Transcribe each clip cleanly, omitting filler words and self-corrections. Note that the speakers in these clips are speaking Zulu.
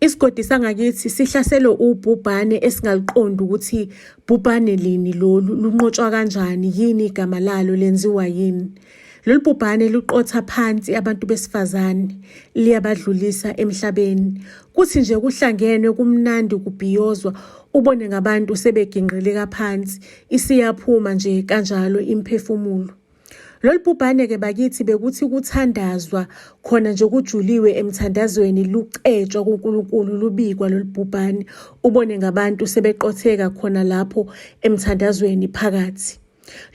Isigodi sangakithi sihlaselwe ubhubhane esingaluqondi ukuthi bhubhane lini lolu, lunqotshwa kanjani, yini igama lalo, lenziwa yini. Lolu bhubhane luqotha phansi abantu besifazane, liyabadlulisa emhlabeni. Kuthi nje kuhlangenwe kumnandi kubhiyozwa, ubone ngabantu sebegingqileka phansi, isiyaphuma nje kanjalo imiphefumulo. Lolu bhubhane-ke bakithi bekuthi kuthandazwa khona nje kujuliwe emthandazweni lucetshwa kuNkulunkulu lubikwa lolu bhubhane ubone ngabantu sebeqotheka khona lapho emthandazweni phakathi.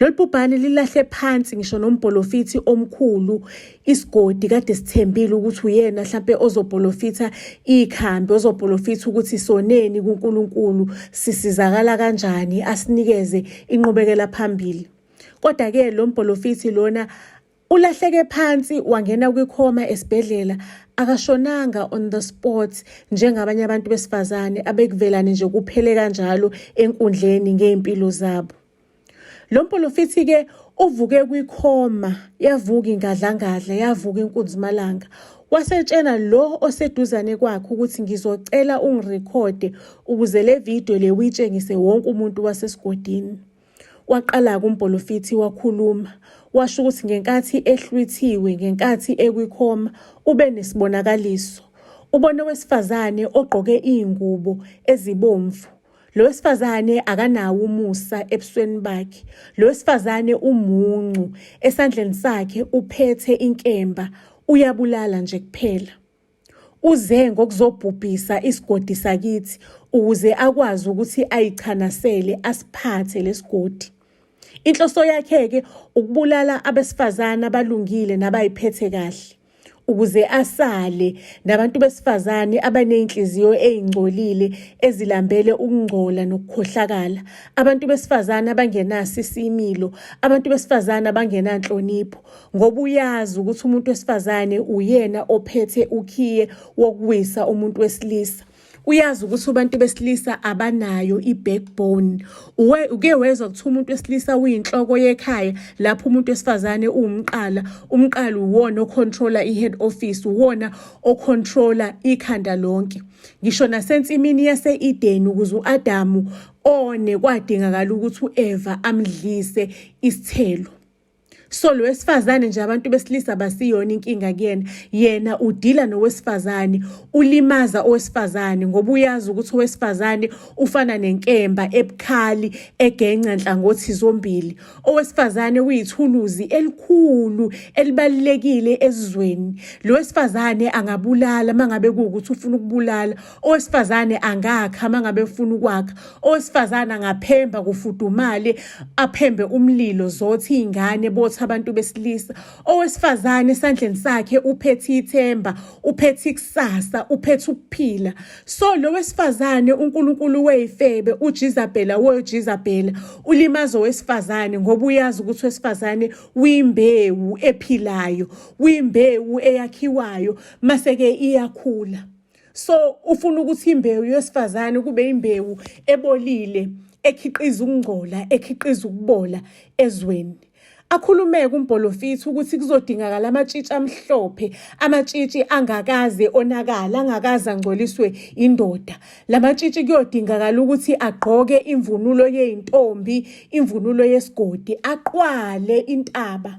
Lolu bhubhane lilahle phansi ngisho nombholofithi omkhulu isigodi kade sithembile ukuthi uyena hlampe ozobholofitha ikhambi ozobholofitha ukuthi soneni kuNkulunkulu sisizakala kanjani asinikeze inqubekela phambili. Kodwa-ke lo mbholofithi lona ulahleke phansi wangena kwikhoma esibhedlela akashonanga on the spot njengabanye abantu besifazane abekuvelane nje kuphele kanjalo enkundleni ngey'mpilo zabo. Lo mbholofithi-ke uvuke kwikhoma yavuka ingadlangadla yavuka inkunzimalanga wasetshena lo oseduzane kwakhe ukuthi ngizocela ungirekhode ukuze le video le uyitshengise wonke umuntu wasesigodini. Waqala-ke umbholofithi wakhuluma, washo ukuthi ngenkathi ehlwithiwe, ngenkathi ekwikhoma, ube nesibonakaliso. Ubone owesifazane ogqoke iy'ngubo ezibomvu. Lo wesifazane akanawo umusa ebusweni bakhe. Lo wesifazane umuncu, esandleni sakhe uphethe inkemba, uyabulala nje kuphela. Uze ngokuzobhubhisa isigodi sakithi ukuze akwazi ukuthi ayichanasele asiphathe lesigodi. Inhloso yakhe-ke ukubulala abesifazane abalungile nabayiphethe kahle ukuze asale nabantu besifazane abaney'nhliziyo ey'ngcolile ezilambele ukungcola nokukhohlakala, abantu besifazane abangenaso isimilo, abantu besifazane abangenanhlonipho. Ngoba uyazi ukuthi umuntu wesifazane uyena ophethe ukhiye wokuwisa umuntu wesilisa. Uyazi ukuthi abantu besilisa abanayo i-backbone. Uke wezwa kuthiwa umuntu wesilisa uyinhloko yekhaya lapho umuntu wesifazane uwumqala. Umqala uwona ocontrola i-head office, uwona ocontrola ikhanda lonke. Ngisho nasensimini yase-Edeni ukuze u-Adamu one kwadingakala ukuthi u-Eva amdlise isithelo. So lo wesifazane nje abantu besilisa basiyona inkinga kuyena. Yena udila nowesifazane, ulimaza owesifazane ngoba uyazi ukuthi owesifazane ufana nenkemba ebukhali egenca nhlangothi zombili. Owesifazane uyithuluzi elikhulu elibalulekile ezweni. Lo wesifazane angabulala mangabe kuwukuthi ufuna ukubulala. Owesifazane angakha mangabe ufuna ukwakha. Owesifazane angaphemba kufudumale aphembe umlilo zothi iy'ngane bothi abantu besilisa. Owesifazane esandleni sakhe uphethe ithemba, uphethe ikusasa, uphethe ukuphila. So lo wesifazane uNkulunkulu wey'febe uJizabhela woJizabhela ulimaza owesifazane ngoba uyazi ukuthi owesifazane uyimbewu ephilayo, uyimbewu eyakhiwayo mase-ke iyakhula. So ufuna ukuthi imbewu yesifazane kube imbewu ebolile ekhiqiza ukungcola ekhiqiza ukubola ezweni. Akhulumeke umbholofithi ukuthi kuzodingakala amatshitshi amhlophe, amatshitshi angakaze onakala, angakaze angcoliswe indoda. La matshitshi kuyodingakala ukuthi agqoke imvunulo yey'ntombi, imvunulo yesigodi, aqwale intaba.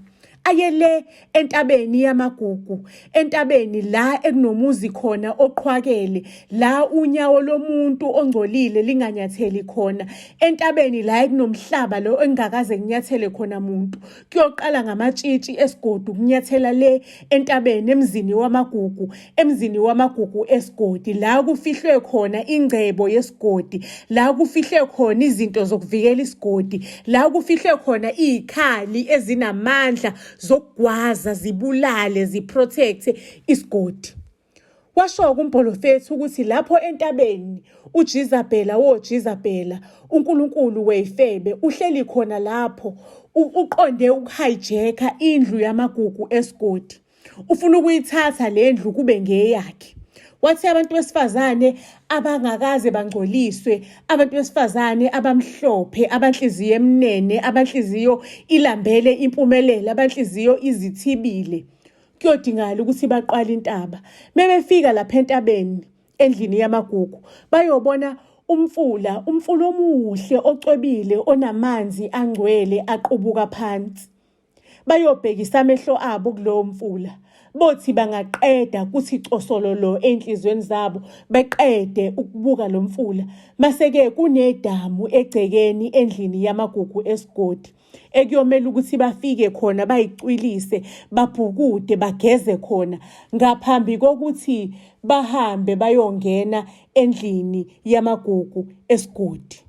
Aye le entabeni yamagugu, entabeni la ekunomuzi khona oqhwakele, la unyawo lomuntu ongcolile linganyatheli khona, entabeni la ekunomhlaba lo engakaze kunyathele khona muntu. Kuyoqala ngamatshitshi esigodi ukunyathela le entabeni emzini wamagugu, emzini wamagugu esigodi, la kufihlwe khona ingcebo yesigodi, la kufihlwe khona izinto zokuvikela isigodi, la kufihlwe khona iy'khali ezinamandla zokugwaza zibulale ziprotecte isigodi. Washo-ke umbholofethi ukuthi lapho entabeni uJizabhela woJizabhela uNkulunkulu weyifebe uhleli khona lapho uqonde ukuhijacka indlu yamagugu esigodi. Ufuna ukuyithatha le ndlu kube ngeyakhe. Wathi abantu besifazane abangakaze bangcoliswe, abantu besifazane abamhlophe, abanhliziyo emnene, abanhliziyo ilambele impumelelo, abanhliziyo izithibile. Kuyodingakala ukuthi baqwale intaba. Mebefika lapha entabeni, endlini yamagugu bayobona umfula, umfula omuhle ocwebile onamanzi angcwele aqubuka phansi. Bayobhekisa amehlo abo kulowo mfula. Bothi bangaqeda kuthi cosololo ey'nhliziyweni zabo beqede ukubuka lo mfula. Mase-ke kunedamu egcekeni endlini yamagugu esigodi ekuyomele ukuthi bafike khona bayicwilise babhukude bageze khona ngaphambi kokuthi bahambe bayongena endlini yamagugu esigodi.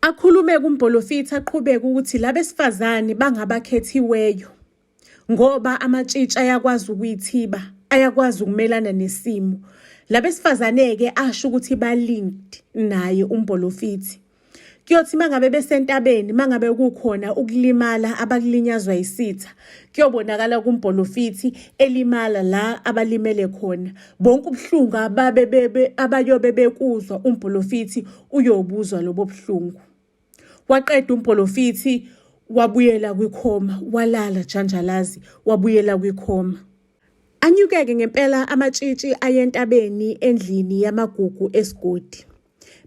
Akhulume kumbholofitha aqhubeke ukuthi labesifazane bangabakhethiweyo ngoba amatshitshi ayakwazi ukuyithiba, ayakwazi ukumelana nesimo. Labesifazane-ke asho ukuthi ba-linked naye umbholofithi. Kuyothi mangabe besentabeni mangabe kukhona ukulimala abakulinyazwa yisitha kuyobonakala kumbholofithi elimala la abalimele khona. Bonke ubuhlungu ababe bebe abayobe bekuzwa umbholofithi uyobuzwa lobo buhlungu. Waqeda umbholofithi wabuyela kwikhoma walala janjalazi wabuyela kwikhoma. Anyukeke ngempela amatshitshi ayentabeni endlini yamagugu esigodi.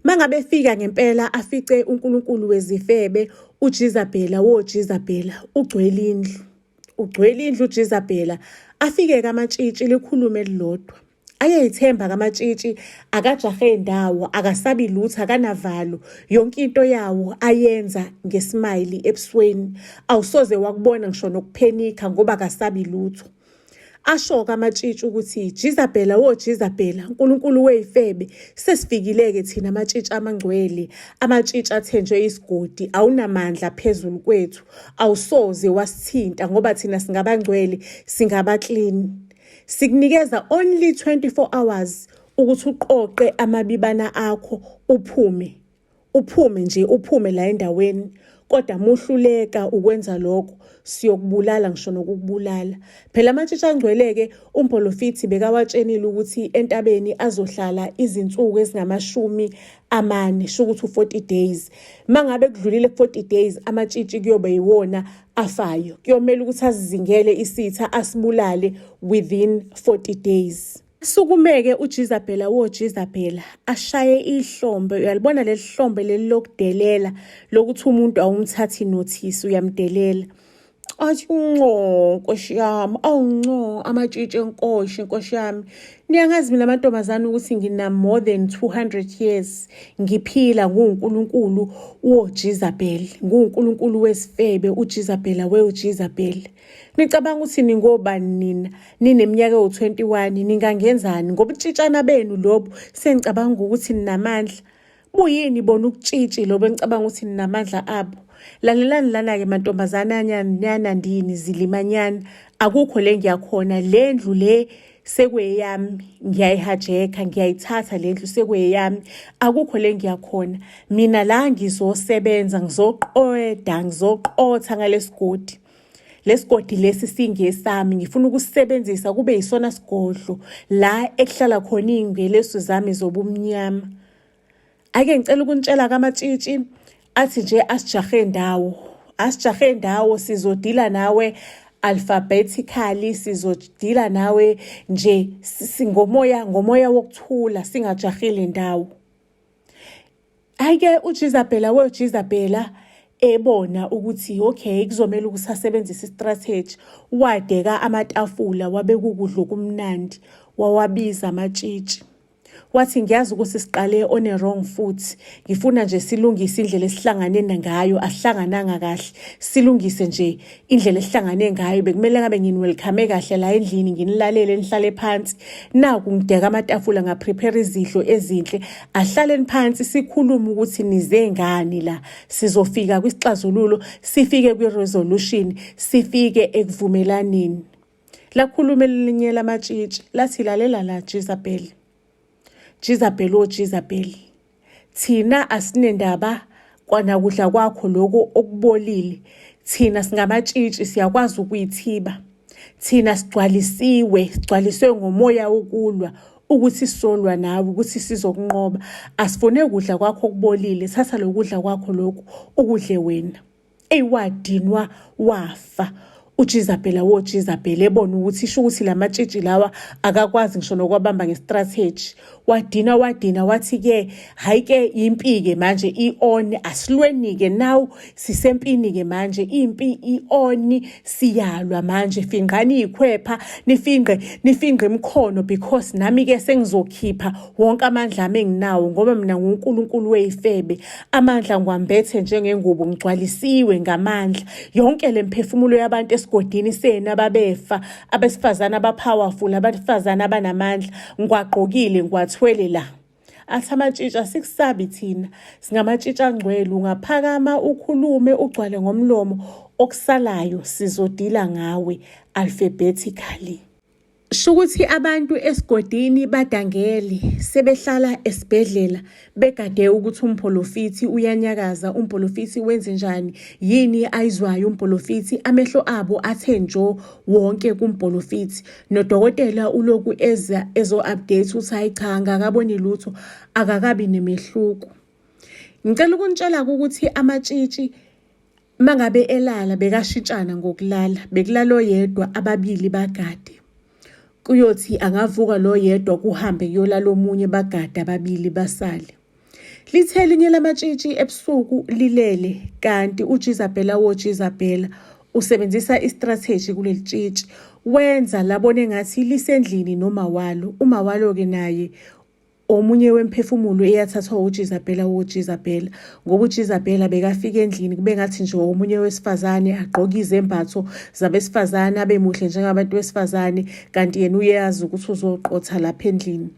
Mangabe efika ngempela afice uNkulunkulu wezifebe uJizabhela woJizabhela ugcwele indlu. Ugcwele indlu uJizabhela afike kamatshitshi likhulume elilodwa. Ayeyithemba kamatshitshi akajahe ndawo akasabi lutho akanavalo yonke into yawo ayenza ngesmayili ebusweni awusoze wakubona ngisho nokuphenikha ngoba akasabi lutho. Asho-ke amatshitshi ukuthi Jizabhela wo Jizabhela, Nkulunkulu weyifebe, sesifikile-ke thina amatshitshi amangcwele, amatshitshi athenjwe isigodi, awunamandla phezulu kwethu, awusoze wasithinta ngoba thina singabangcwele, singaba-clean. Sikunikeza only 24 hours ukuthi uqoqe amabibana akho uphume. Uphume nje uphume la endaweni kodwa muhluleka ukwenza lokho siyokubulala ngisho nokukubulala. Phela amatshitshi angcwele-ke uMpholofithi bekawatshenile ukuthi entabeni azohlala izinsuku ezingamashumi amane sho ukuthi u-40 days. Mangabe kudlulile ku-40 days amatshitshi kuyobe yiwona afayo. Kuyomele ukuthi azizingele isitha asibulale within 40 days. Asukumeke uJizabhela woJizabhela ashaye ihlombe uyalibona leli hlombe leli lokudelela lokuthi umuntu awumthathi nothisi uyamdelela athi nco nkosi yami awu nco amatshitshi enkoshi nkosi yami niyangazi mina amantombazane ukuthi ngina more than 200 years ngiphila nguNkulunkulu woJizabhel nguNkulunkulu wesifebe uJizabhela weJizabhel Nicabanga ukuthi ningobani nina nineminyaka ewu-21 ningangenzani ngobutshitshana benu lobu senicabanga ukuthi ninamandla buyini bona ukutshitshi lobo enicabanga ukuthi ninamandla abo lalelani lana-ke mantombazane anyana ndini zilimanyana akukho le ngiyakhona le ndlu le sekweyami ngiyayihajekha ngiyayithatha le ndlu sekweyami akukho le ngiyakhona mina la ngizosebenza ngizoqeda ngizoqotha ngalesigodi Lesigodi lesi singesami ngifuna ukusisebenzisa kube yisona sigodlo la ekuhlala khona iy'ngelesu zami zobumnyama. Ake ngicela ukunitshela kamatshitshi athi nje asijahe ndawo asijahe ndawo sizodila nawe alphabetically sizodila nawe nje ngomoya ngomoya wokuthula singajahile ndawo. Hhayi-ke uJizabhela weJizabhela ebona ukuthi okay kuzomele ukuthi asebenzise i-strategy wadeka amatafula wabeka ukudla okumnandi wawabiza amatshitshi wathi ngiyazi ukuthi siqale on a wrong foot ngifuna nje silungise indlela esihlangane ngayo asihlangananga kahle silungise nje indlela esihlangane ngayo bekumele ngabe nginiwelcome kahle la endlini nginilalele nihlale phansi naku ngideka amatafula ngaprepare izidlo ezinhle ahlaleni phansi sikhulume ukuthi nize ngani la sizofika kwisixazululo sifike kwi-resolution sifike ekuvumelaneni lakhuluma elinye lamatshitshi lathi lalela la Jezebel Jezebel o Jezebel Thina asinendaba kwanakudla kwakho lokho okubolile. Thina singamatshitshi siyakwazi ukuyithiba. Thina sigcwalisiwe, sigcwaliswe ngomoya wokulwa ukuthi sizolwa nawe ukuthi sizokunqoba. Asifune kudla kwakho okubolile, thatha lokudla kwakho lokhu ukudle wena. Eyi wadinwa wafa uJizabhela woJizabhela ebona ukuthi isho ukuthi la matshitshi lawa akakwazi ngisho nokwabamba ngestrategy. Wadina wadina wathi-ke hhayi-ke impi-ke manje i-on asilweni-ke now sisempini-ke manje impi i-on siyalwa manje fingqani iy'khwepha nifingqe nifingqe imikhono because nami-ke sengizokhipha wonke amandla ami enginawo ngoba mina nguNkulunkulu wey'febe amandla ngiwambethe njengengubo ngigcwalisiwe ngamandla yonke le mphefumulo yabantu esigodini senu ababefa abesifazane abapowerful abesifazane abanamandla ngiwagqokile ngiwathwele la athi amatshitshi asikusabi thina singamatshitshi angcwele ungaphakama ukhulume ugcwale ngomlomo okusalayo sizodila ngawe alphabetically Shukuthi abantu esigodini badangele sebehlala esibhedlela begade ukuthi umpholofithi uyanyakaza umpholofithi wenze njani yini ayizwayo umpholofithi amehlo abo athe njo wonke kumpholofithi nodokotela uloku eza ezo-update ukuthi hayi cha ngakaboni lutho akakabi nemehluko ngicela ukunitshela ukuthi amatshitshi Mangabe elala bekashintshana ngokulala, bekulala oyedwa ababili bagade. Kuyothi angavuka lo yedwa kuhambe kuyolala omunye bagade ababili basale. Lithe elinye lamatshitshi ebusuku lilele kanti uJizabhela woJizabhela usebenzisa istrategy kuleli tshitshi wenza labona engathi lisendlini nomawalo umawalo-ke naye Omunye wemphefumulo eyathathwa uJizabhela woJizabhela ngoba uJizabhela bekafika endlini kube ngathi nje omunye wesifazane agqoke izembatho zabesifazane abe muhle njengabantu besifazane kanti yena uyazi ukuthi uzoqotha lapha endlini.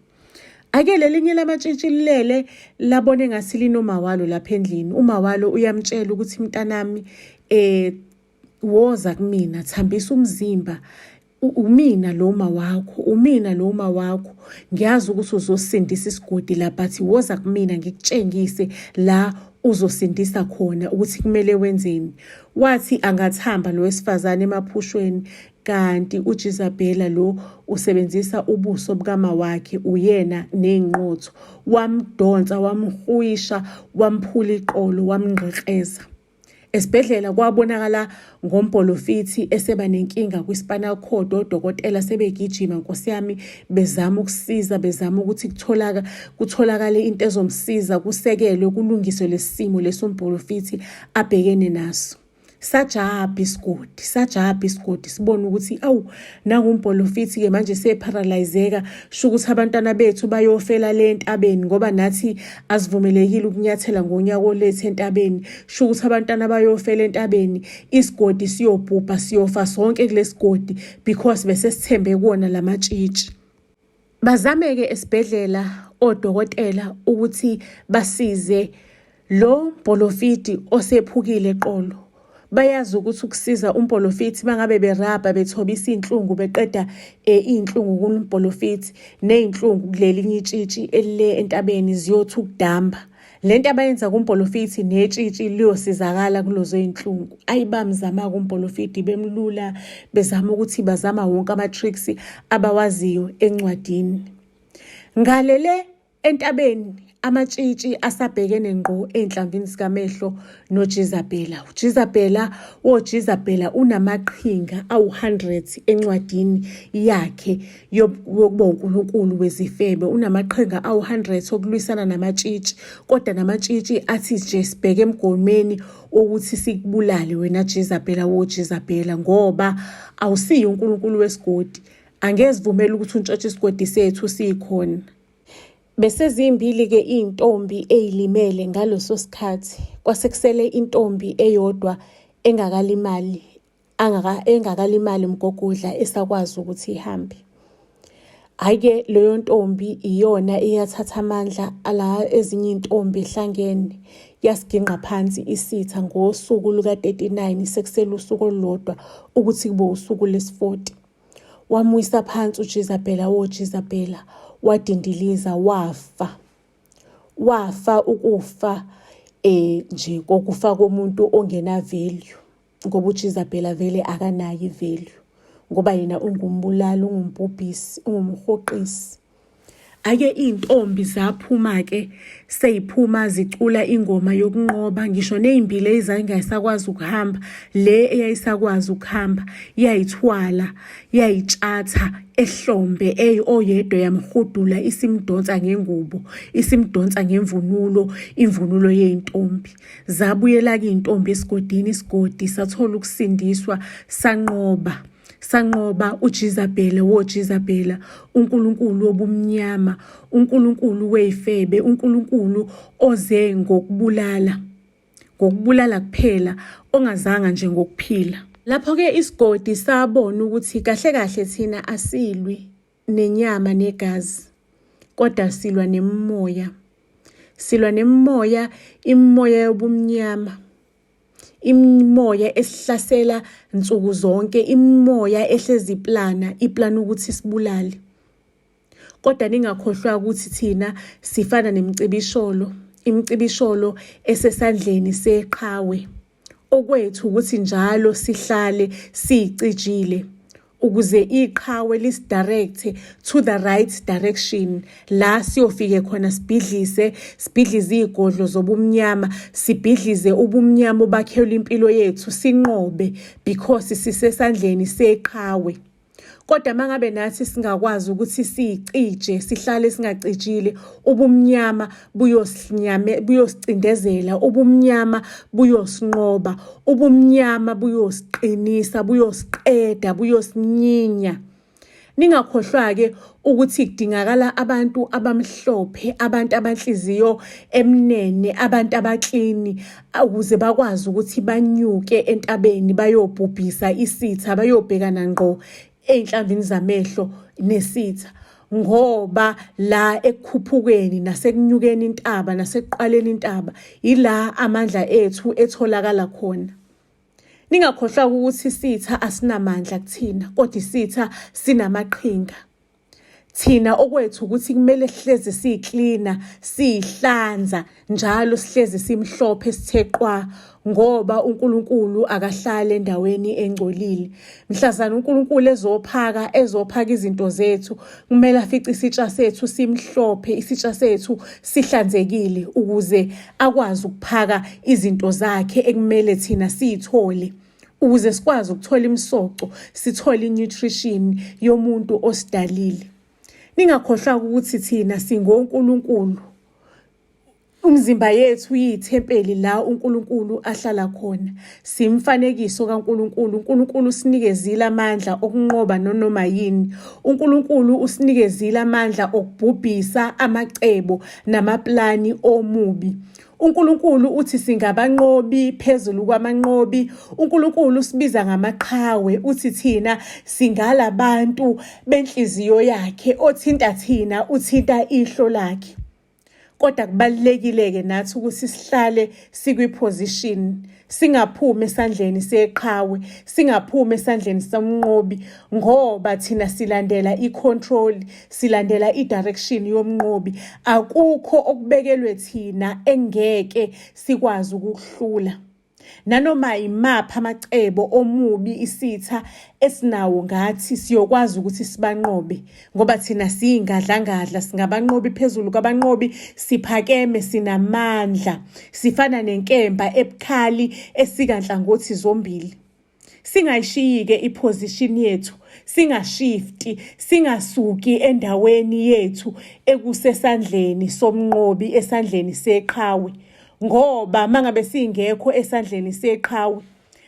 Ake lelinye lamatshitshi lilele labona engathi linomawalo lapha endlini. Umawalo uyamtshela ukuthi mntanami eh woza kumina thambisa umzimba umina lo ma wakho umina lo ma wakho ngiyazi ukuthi uzosindisa isigodi la but woza kumina ngikutshengise la uzosindisa khona ukuthi kumele wenzeni wathi angathamba lo wesifazane emaphushweni kanti uJizabhela lo usebenzisa ubuso bukama wakhe uyena nezinqotho wamdonsa wamhuyisha wamphula iqolo wamngqekreza Esibhedlela kwabonakala ngombholofithi eseba nenkinga kwi-spinal cord odokotela sebegijima nkosi yami bezama ukusiza bezama ukuthi kutholaka kutholakale into ezomsiza kusekelwe kulungiswe lesimo lesombholofithi abhekene naso. Sajabha isigodi sajabha isigodi sibone ukuthi awu nangumbholofithi-ke manje separalyzeka sho ukuthi abantwana bethu bayofela le entabeni ngoba nathi asivumelekile ukunyathela ngonyaka olethe entabeni sho ukuthi abantwana bayofela entabeni isigodi siyobhubha siyofa sonke kulesigodi because bese sithembe kuwona lamatshitshi Bazame-ke esibhedlela odokotela ukuthi basize lo mbholofidi osephukile eqolo. Bayazi ukuthi ukusiza umbholofithi bangabe berabha bethobisa iy'nhlungu beqeda um iy'nhlungu kumbholofithi ney'nhlungu kulelinye itshitshi elile entabeni ziyothi ukudamba. Le nto abayenza kumbholofithi netshitshi liyosizakala kulozo iy'nhlungu. Ayi bamzama-ke umbholofidi bemlula bezama ukuthi bazama wonke ama-tricks abawaziyo encwadini. Ngalele entabeni amatshitshi asabhekene ngqo ey'nhlamvini zikamehlo noJizabhela. UJizabhela woJizabhela unamaqhinga awu-100 encwadini yakhe yokuba uNkulunkulu wezifebe. Unamaqhinga awu-100 okulwisana namatshitshi, kodwa namatshitshi athi nje sibheke emgomeni wokuthi sikubulale wena Jezabhela woJezabhela ngoba awusiye uNkulunkulu wesigodi. Angeke sivumele ukuthi untshontshe isigodi sethu sikhona. Besezimbili-ke iy'ntombi ey'limele ngaleso sikhathi. Kwase kusele intombi eyodwa engakalimali, engakalimali mgogodla esakwazi ukuthi ihambe. Hhayi-ke leyo ntombi iyona eyathatha amandla ala ezinye iy'ntombi ehlangene yasigingqa phansi isitha ngosuku luka-39 sekusele usuku olulodwa ukuthi kube usuku lesi-40. Wamwisa phansi uJizabhela woJizabhela, wadindiliza wafa. Wafa ukufa eh nje kokufa komuntu ongena value ngoba uJizabhela vele akanayo ivalue ngoba yena ungumbulali, ungumbhubhisi, ungumhoqisi. Ake iy'ntombi zaphuma-ke sey'phuma zicula ingoma yokunqoba ngisho ney'mbila ezayingasakwazi ukuhamba le eyayisakwazi ukuhamba yayithwala yayitshatha ehlombe ey oyedwa yamhudula isimdonsa ngengubo isimdonsa ngemvunulo imvunulo yey'ntombi zabuyela-ke iy'ntombi esigodini isigodi sathola ukusindiswa sanqoba Sanqoba uJizabhele woJizabhela, uNkulunkulu wobumnyama, uNkulunkulu wey'febe, uNkulunkulu oze ngokubulala, ngokubulala kuphela, ongazanga nje ngokuphila. Lapho-ke isigodi sabona ukuthi kahle kahle thina asilwi nenyama negazi, kodwa silwa nemimoya. Silwa nemimoya, imimoya yobumnyama. Imimoya esihlasela nsuku zonke, imimoya ehlezi iplana, iplana ukuthi isibulale. Kodwa ningakhohlwa ukuthi thina sifana nemicibisholo, imicibisholo esesandleni seqhawe. Okwethu ukuthi njalo sihlale siyicijile ukuze iqhawe lisidirecte to the right direction la siyofike khona sibhidlise sibhidlize iy'godlo zobumnyama sibhidlize ubumnyama obakhelwa impilo yethu sinqobe because sisesandleni seqhawe. Kodwa uma ngabe nathi singakwazi ukuthi siyicije sihlale singacijile ubumnyama buyosinyame buyosicindezela ubumnyama buyosinqoba ubumnyama buyosiqinisa buyosiqeda buyosinyinya Ningakhohlwa-ke ukuthi kudingakala abantu abamhlophe, abantu abanhliziyo emnene, abantu abaklini ukuze bakwazi ukuthi banyuke entabeni bayobhubhisa isitha, bayobhekana ngqo ey'nhlamvini zamehlo nesitha. Ngoba la ekukhuphukeni nasekunyukeni intaba nasekuqaleni intaba yila amandla ethu etholakala khona. Ningakhohlwa ukuthi isitha asinamandla kuthina kodwa isitha sinamaqhinga. Thina okwethu ukuthi kumele sihlezi siyiklina, siyihlanza njalo sihlezi simhlophe sithe qwa ngoba uNkulunkulu akahlali endaweni engcolile. Mhlazana uNkulunkulu ezophaka ezophaka izinto zethu kumele afice isitsha sethu simhlophe, isitsha sethu sihlanzekile ukuze akwazi ukuphaka izinto zakhe ekumele thina siyithole ukuze sikwazi ukuthola imisoco sithole i-nutrition yomuntu osidalile. Ningakhohlwa ukuthi thina singonkulunkulu. Umzimba yethu iyithempeli la uNkulunkulu ahlala khona. Simfanekiso kaNkulunkulu. UNkulunkulu usinikezile amandla okunqoba nonoma yini. UNkulunkulu usinikezile amandla okubhubhisa amacebo namaplani omubi. UNkulunkulu uthi singabanqobi phezulu kwamanqobi. UNkulunkulu usibiza ngamaqhawe, uthi thina singalabantu benhliziyo yakhe, othinta thina uthinta ihlo lakhe. Kodwa kubalulekile-ke nathi ukuthi sihlale sikwi-position, singaphumi esandleni seqhawe, singaphumi esandleni somnqobi ngoba thina silandela i-control, silandela i-direction yomnqobi. Akukho okubekelwe thina engeke sikwazi ukukuhlula. Nanoma imaphi amacebo omubi isitha esinawo ngathi siyokwazi ukuthi sibanqobe ngoba thina siyingadlangadla singabanqobi phezulu kwabanqobi siphakeme sinamandla sifana nenkemba ebukhali esika nhlangothi zombili. Singayishiyi-ke i-position yethu, singashifti, singasuki endaweni yethu ekusesandleni somnqobi, esandleni seqhawe. Ngoba mangabe singekho esandleni seqhawe,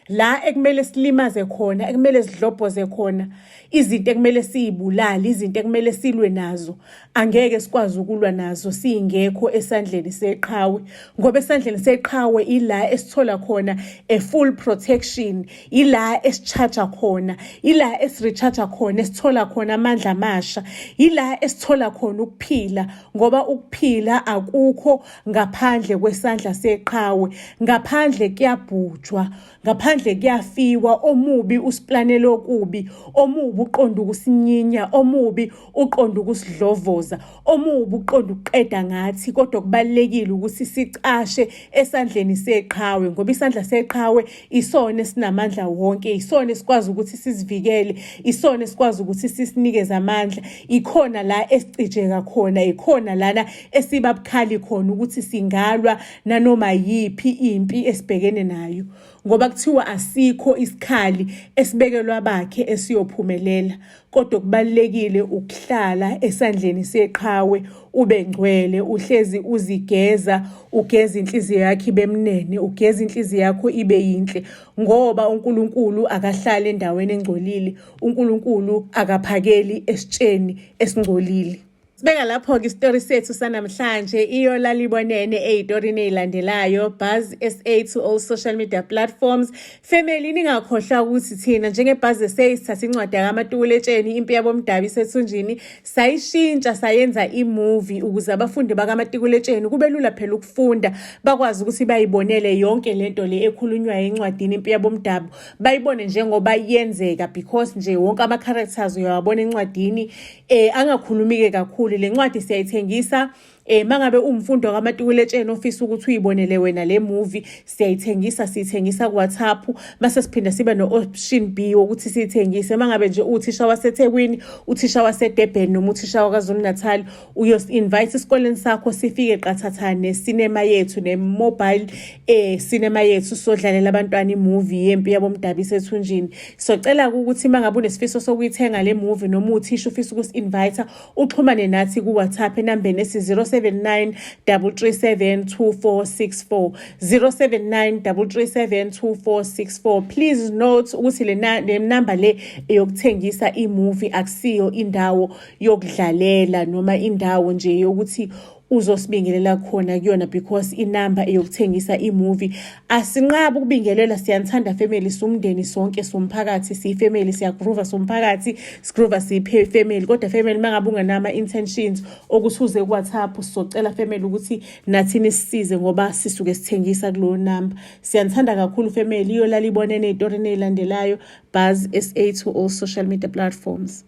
la ekumele silimaze khona, ekumele sidlobhoze khona, izinto ekumele siyibulale, izinto ekumele silwe nazo, angeke sikwazi ukulwa nazo singekho esandleni seqhawe ngoba esandleni seqhawe ila esithola khona a full protection ila esicharge khona ila esirecharge khona esithola khona amandla amasha ila esithola khona ukuphila ngoba ukuphila akukho ngaphandle kwesandla seqhawe ngaphandle kuyabhujwa ngaphandle. Ngaphandle kuyafiwa, omubi usiplanela okubi, omubi uqonda ukusinyinya, omubi uqonda ukusidlovoza, omubi uqonda ukuqeda ngathi, kodwa kubalulekile ukuthi sicashe esandleni seqhawe, ngoba isandla seqhawe isona esinamandla wonke, isona esikwazi ukuthi sizivikele, isona esikwazi ukuthi sisinikeze amandla. Ikhona la esicijeka khona, ikhona lana esiba bukhali khona ukuthi singalwa nanoma yiphi impi esibhekene nayo, ngoba kuthiwa asikho isikhali esibekelwa bakhe esiyophumelela. Kodwa kubalulekile ukuhlala esandleni seqhawe, ube ngcwele, uhlezi uzigeza, ugeza inhliziyo yakho ibe mnene, ugeza inhliziyo yakho ibe yinhle, ngoba uNkulunkulu akahlali endaweni engcolile, uNkulunkulu akaphakeli esitsheni esingcolile. Sibeka lapho-ke isitori sethu sanamhlanje. Iyolala ibonene ey'torini ey'landelayo. Buzz SA to all social media platforms. Family, ningakhohlwa ukuthi thina njenge-Buzz SA sithatha incwadi yakaMatikuletsheni, Impi Yabomdabu Isethunjini, sayishintsha sayenza i-movie ukuze abafundi bakaMatikuletsheni kube lula phela ukufunda, bakwazi ukuthi bayibonele yonke lento le ekhulunywayo encwadini Impi Yabomdabu, bayibone njengoba yenzeka, because nje wonke ama-characters uyawabona encwadini, angakhulumi-ke kakhulu. Le ncwadi siyayithengisa. Mangabe uwumfundi wakaMatikuletsheni ofisa ukuthi uyibonele wena le movie, siyayithengisa, siyithengisa ku-WhatsApp. Mase siphinda sibe no-option B wokuthi siyithengise mangabe nje uthisha waseThekwini, uthisha waseDurban noma uthisha waKwaZulu Natal, uyos-invite esikoleni sakho, sifike qathatha ne-cinema yethu, ne-mobile cinema yethu, sodlalela abantwana i-movie Yempi Yabomdabu Isethunjini. Socela ukuthi mangabe unesifiso sokuyithenga le movie noma uthisha ufisa ukusi-invite, uxhumane nathi ku-WhatsApp enambeni esi 079 337 2464, 079 337 2464. Please note ukuthi le number le eyokuthengisa i-movie, akusiyo indawo yokudlalela noma indawo nje yokuthi uzosibingelela khona kuyona, because inamba eyokuthengisa i-movie. Asinqabi ukubingelela, siyanithanda family, sumndeni sonke, somphakathi, siyi-family, siyagroova somphakathi, sigroova siyi-family. Kodwa family, mangabe ungenama intentions okuthi uze ku-WhatsApp, sizocela family ukuthi nathi nisisize, ngoba sisuke sithengisa kulowo number. Siyanithanda kakhulu family. Iyolala ibonene ey'torini ey'landelayo. Buzz SA to all social media platforms.